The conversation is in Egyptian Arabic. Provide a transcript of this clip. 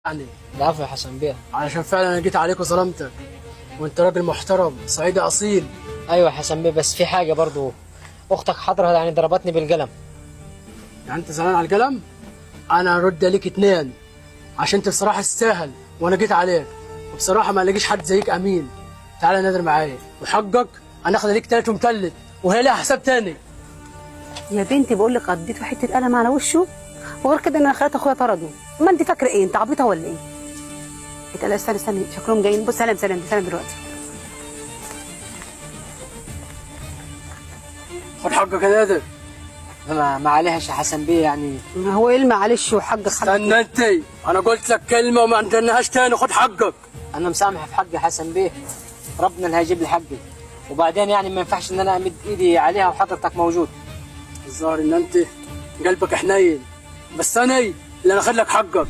يعني العفو يا حسن بيه. علشان فعلا انا جيت عليك وظلمتك، وانت راجل محترم صعيدي اصيل. ايوه يا حسن بيه، بس في حاجة برضو، اختك حضرها يعني ضربتني بالقلم. يعني انت زعلان على القلم؟ انا هرد ليك 2 عشان انت بصراحة تستاهل، وانا جيت عليك، وبصراحة ما لاقيش حد زيك امين. تعالى نادر معايا، وحقك هناخد ليك 3 ومتلت، وهي لها حساب تاني. يا بنتي بقول لك اديته حتة قلم على وشه، وغير كده انا خليت اخويا طرده. ما انت فاكره ايه؟ انت عبيطه ولا ايه؟ اتقل، استني استني، شكلهم جايين. بص سلام سلام سلام دلوقتي. خد حقك يا نادر. ما عليهاش يا حسن بيه يعني. ما هو ايه معلش وحق استنى انت، انا قلت لك كلمة وما عندناهاش تاني. خد حقك. انا مسامح في حقي حسن بيه، ربنا اللي هيجيب لي حقي. وبعدين يعني ما ينفعش ان انا امد ايدي عليها وحضرتك موجود. الظاهر ان انت قلبك حنين، بس انا اللي انا اخد لك حقك.